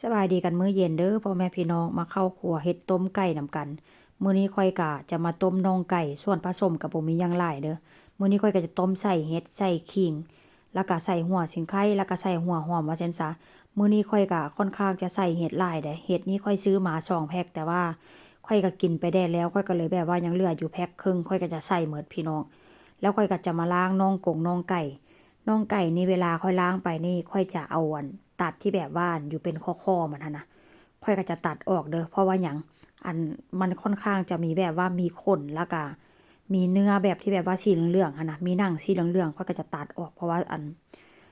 ສະບາຍດີກັນມື້ເຢັນເດີພໍ່ແມ່ພີ່ນ້ອງ ມາເຂົ້າຄົວເຮັດຕົ້ມໄກ່ນຳກັນ. ມື້ນີ້ຂ້ອຍກະຈະມາຕົ້ມໜອງໄກ່ ສ່ວນຜະສົມກະບໍ່ມີຫຍັງຫຼາຍເດີ. ມື້ນີ້ຂ້ອຍກະຈະຕົ້ມໃສ່ເຫັດ ໃສ່ຂີງ ແລ້ວກະໃສ່ຫົວສີໄຄ ແລ້ວກະໃສ່ຫົວຫອມວ່າຊັ້ນຊະ. ມື້ນີ້ຂ້ອຍກະຂ້ອນຂ້າງຈະໃສ່ເຫັດຫຼາຍເດ້. ເຫັດນີ້ຂ້ອຍຊື້ມາສອງແພັກ ແຕ່ວ່າຂ້ອຍກະກິນໄປແດ່ແລ້ວ ຂ້ອຍກະເລີຍແບບວ່າຍັງເຫຼືອຢູ່ແພັກເຄິ່ງ ຂ້ອຍກະຈະໃສ່ໝົດພີ່ນ້ອງ. ແລ້ວຂ້ອຍກະຈະມາລ້າງໜອງກົງໜອງໄກ່. ໜອງໄກ່ນີ້ເວລາຂ້ອຍລ້າງໄປນີ້ ຂ້ອຍຈະເອົາອັນ ຕັດທີ່ແບບວ່າຢູ່ເປັນຂໍ້ໆມັນຫັ້ນນະ ຂ້ອຍກໍຈະຕັດອອກເດີ. ເພາະວ່າຫຍັງ? ອັນ ມັນຂ້ອນຂ້າງຈະມີແບບວ່າມີຂົນ ແລ້ວກະມີເນື້ອແບບທີ່ແບບວ່າສີເຫຼືອງໆຫັ້ນນະ ມີໜັງສີເຫຼືອງໆ ຂ້ອຍກໍຈະຕັດອອກ ເພາະວ່າອັນ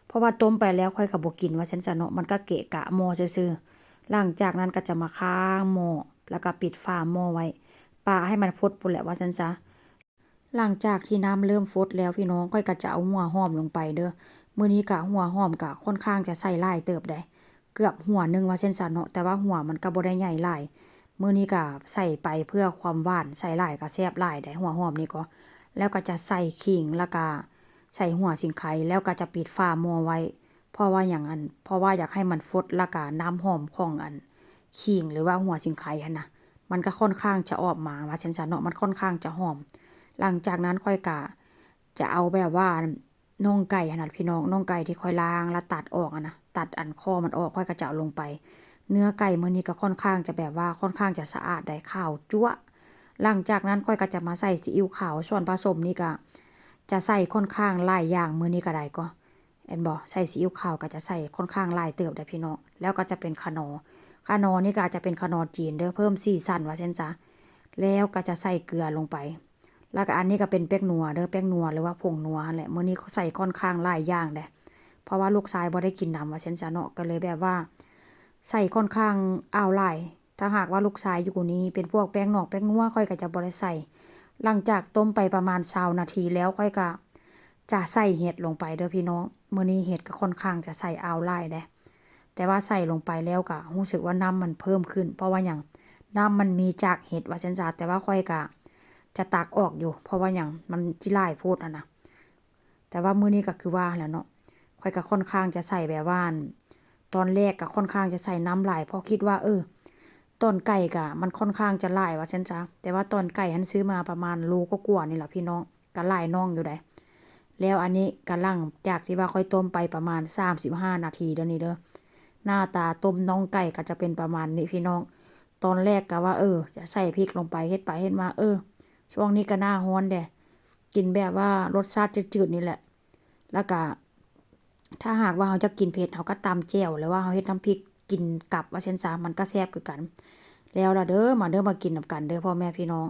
ເພາະວ່າຕົ້ມໄປແລ້ວຂ້ອຍກໍບໍ່ກິນວ່າຊັ້ນຊະເນາະ ມັນກໍເກະກະໝໍ້ຊື່ໆ. ຫຼັງຈາກນັ້ນກໍຈະມາຄ້າງໝໍ້ ແລ້ວກໍປິດຝາໝໍ້ໄວ້ ປະໃຫ້ມັນຟົດພຸ້ນແຫຼະວ່າຊັ້ນຊະ. ຫຼັງຈາກທີ່ນ້ຳເລີ່ມຟົດແລ້ວພີ່ນ້ອງ ຂ້ອຍກໍຈະເອົາຫົວຫອມລົງໄປເດີ. ມື້ນີ້ກະຫົວຫອມກະຂ້ອນຂ້າງຈະໃສ່ຫຼາຍເຕີບໃດ໋ ເກືອບຫົວໜຶ່ງວ່າຊັ້ນຊະເນາະ ແຕ່ວ່າຫົວມັນກະບໍ່ໄດ້ໃຫຍ່ຫຼາຍ. ມື້ນີ້ກະໃສ່ໄປເພື່ອຄວາມຫວານ ໃສ່ຫຼາຍກະແຊບຫຼາຍໃດ໋ ຫົວຫອມນີ້ກໍ. ແລ້ວກໍຈະໃສ່ຂີງ ແລ້ວກະໃສ່ຫົວສີໄຄ ແລ້ວກໍຈະປິດຝາໝໍ້ໄວ້. ເພາະວ່າຫຍັງ? ອັນ ເພາະວ່າຢາກໃຫ້ມັນຟົດ ແລ້ວກະນ້ຳຫອມຂອງອັນ ຂີງ ຫຼືວ່າຫົວສີໄຄຫັ້ນນະ ມັນກໍຂ້ອນຂ້າງຈະອອກມາວ່າຊັ້ນຊະເນາະ ມັນຂ້ອນຂ້າງຈະຫອມ. ຫຼັງຈາກນັ້ນຂ້ອຍກະຈະເອົາແບບວ່າໜອງໄກ່ຫັ້ນນະພີ່ນ້ອງ ໜອງໄກ່ທີ່ຂ້ອຍລ້າງແລ້ວຕັດອອກຫັ້ນນະ ຕັດອັນຄໍມັນອອກ ຂ້ອຍກໍຈະເອົາລົງໄປ. ເນື້ອໄກ່ມື້ນີ້ກໍຂ້ອນຂ້າງຈະແບບວ່າ ຂ້ອນຂ້າງຈະສະອາດໃດ໋ ຂາວຈັ້ວ. ຫຼັງຈາກນັ້ນຂ້ອຍກໍຈະມາໃສ່ຊີອິ້ວຂາວ ສ່ວນຜະສົມນີ້ກໍຈະໃສ່ຂ້ອນຂ້າງຫຼາຍຢ່າງ ມື້ນີ້ກໍໄດ້ກໍ ແມ່ນບໍ່? ໃສ່ຊີອິ້ວຂາວກໍຈະໃສ່ຂ້ອນຂ້າງຫຼາຍເຕີບໄດ໋ພີ່ນ້ອງ. ແລ້ວກໍຈະເປັນຂະໜໍ ຂະໜໍນີ້ກໍອາດຈະເປັນຂະໜໍຈີນເດີ ເພີ່ມສີສັນວ່າຊັ້ນຊະ. ແລ້ວກໍຈະໃສ່ເກືອລົງໄປ ແລ້ວກໍອັນນີ້ກໍເປັນແປ້ງນົວເດີ ແປ້ງນົວ ຫຼືວ່າຜົງນົວຫັ້ນແຫຼະ. ມື້ນີ້ໃສ່ຂ້ອນຂ້າງຫຼາຍຢ່າງເດ້ ເພາະວ່າລູກຊາຍບໍ່ໄດ້ກິນນຳວ່າຊັ້ນຊະເນາະ ກໍເລີຍແບບວ່າໃສ່ຂ້ອນຂ້າງອ່າວຫຼາຍ. ຖ້າຫາກວ່າລູກຊາຍຢູ່ນີ້ເປັນພວກແປ້ງນອກແປ້ງນົວ ຂ້ອຍກໍຈະບໍ່ໄດ້ໃສ່. ຫຼັງຈາກຕົ້ມໄປປະມານຊາວນາທີແລ້ວ ຂ້ອຍກໍຈະໃສ່ເຫັດລົງໄປເດີພີ່ນ້ອງ. ມື້ນີ້ເຫັດກໍຂ້ອນຂ້າງຈະໃສ່ອ່າວຫຼາຍເດ້ ແຕ່ວ່າໃສ່ລົງໄປແລ້ວກໍຮູ້ສຶກວ່ານ້ຳມັນເພີ່ມຂຶ້ນ ເພາະວ່າຫຍັງ? ນ້ຳມັນມີຈາກເຫັດວ່າຊັ້ນຊະ ແຕ່ວ່າຂ້ອຍກໍຈະຕັກອອກຢູ່ ເພາະວ່າຫຍັງ? ມັນຊິຫຼາຍໂພດຫັ້ນນະ. ແຕ່ວ່າມື້ນີ້ກໍຄືວ່າຫັ້ນແຫຼະເນາະ ຂ້ອຍກໍຂ້ອນຂ້າງຈະໃສ່ແບບວ່າ ຕອນແລກກໍຂ້ອນຂ້າງຈະໃສ່ນ້ຳຫຼາຍ ເພາະຄິດວ່າ ເອີ ຕອນໄກ່ກໍມັນຂ້ອນຂ້າງຈະຫຼາຍວ່າຊັ້ນຊະ. ແຕ່ວ່າຕອນໄກ່ຫັ້ນຊື້ມາປະມານໂລກວ່າໆນີ້ລະພີ່ນ້ອງ ກໍຫຼາຍໜ່ອງຢູ່ໃດ໋. ແລ້ວອັນນີ້ກໍຫຼັງຈາກທີ່ວ່າຂ້ອຍຕົ້ມໄປປະມານສາມສິບຫ້ານາທີເດີນີ້ເດີ ໜ້າຕາຕົ້ມໜອງໄກ່ກໍຈະເປັນປະມານນີ້ພີ່ນ້ອງ. ຕອນແລກກໍວ່າ ເອີ ຈະໃສ່ພິກລົງໄປ ເຮັດໄປເຮັດມາ ເອີ ຊ່ວງນີ້ກໍໜ້າຮ້ອນເດ້ ກິນແບບວ່າລົດຊາດຈືດໆນີ້ແຫຼະ. ແລ້ວກະ ຖ້າຫາກວ່າເຮົາຢາກກິນເຜັດ ເຮົາກໍຕຳແຈ່ວ ຫຼືວ່າເຮົາເຮັດນ້ຳພິກກິນກັບວ່າຊັ້ນຊະ ມັນກໍແຊບຄືກັນ. ແລ້ວລະເດີ ມາເດີ ມາກິນນຳກັນເດີພໍ່ແມ່ພີ່ນ້ອງ.